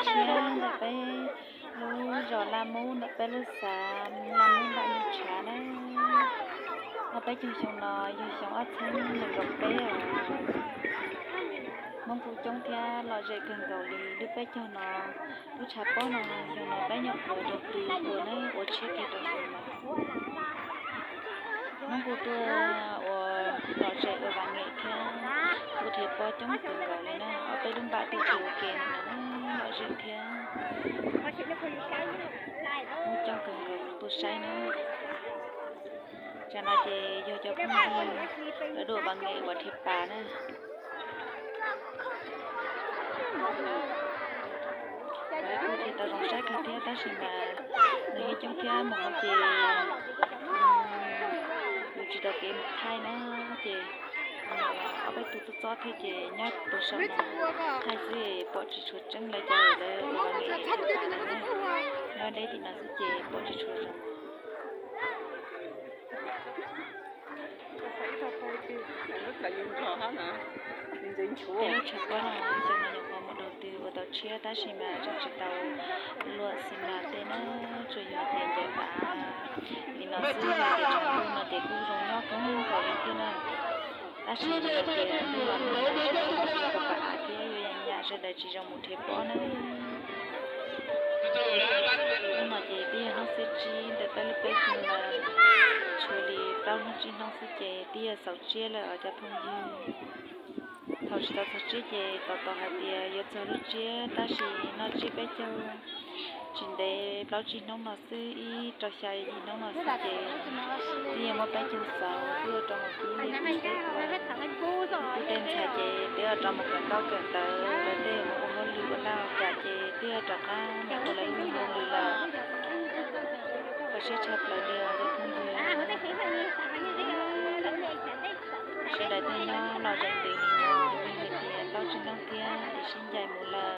Thiab ntawm peb lub zos Laj Mub ntawm peb lub xav Laj Mub Npam Ntuj Tshav na. Ob peb caug xyoo no yog xyoo ob txhiab nees nkaum peb os. Hmoob kuj coob thiab lom zem kawg nkaus li lub peb caug no. Lub tshav pob no xyoo no peb nyuam qhuav raug tw ua na, ua tshiab kiag rau xyoo no. Hmoob kuj tuaj ua lom zem ua vam meem thiab tuaj rhiav pob coob kawg nkaus li na. Ob peb lub npam tuaj rhiav ua ke no lom zem thiab. Hmoob coob kawg nkaus tuaj saib na. Tsam no ces yog cov phooj ywg lawv dua vam meem uas rhiav pas na. Lawv kuj tsis tau zoo saib kawg thiab tab sis mas nws yeej coob thiab mus no ces yus tsis tau kev mus thaij na ces ob peb tug txob txob thiab ces nyob tus saum no thaij xwb pom tsis tshua tseeb lawv cov lawv ua vam meem rhiav pas na. Nyob deb tim no xwb ces pom tsis tshua zoo. Tej lub tshav pob no xyoo no nyuam qhuav mus raug tw ua tau tshiab tab sis mas tseem tsis tau luam xis mas tej na, tsuas yog tias ncaws pas li no xwb, yog tias tsaus ntuj no ces kuj zoo nyob kawg nkaus li thiab na. Tab sis yog tias ntuj los nag ces kuj pom av thiab yuav yam yam sawv daws tsis zoo mus rhiav pob na. Hnub no ces twb yog hnub xiab tsib ntawm peb lub peb caug no, tshuav li plaub hnub tsib hnub xwb ces twb yog xaus tsiab lawm os cov phooj ywg. Thaum tsis tau txog tsiab ces tos tos hais tias yuav txog lub tsiab tab sis noj tsiab peb caug tsis ntev plaub tsib hnub no xwb, ib rau xya yim hnub no xwb ces twb yog muab peb caug xaus twb yuav rov mus pib liaj pib teb ua. Kuv tej ntxhais ces twb yuav rov mus kawm ntaub kawm ntawv, lawv tej mus ua hauj lwm ua ntaj ua cas ces twb yuav rov qab mus ua lawv lub hauj lwm lawm. Kho siab tshaj plaws li os cov phooj ywg. Sawv daws tej nyob los zeem ntws li no, yog hais tias plaub tsib hnub thiab es sib ncaim mus lawm.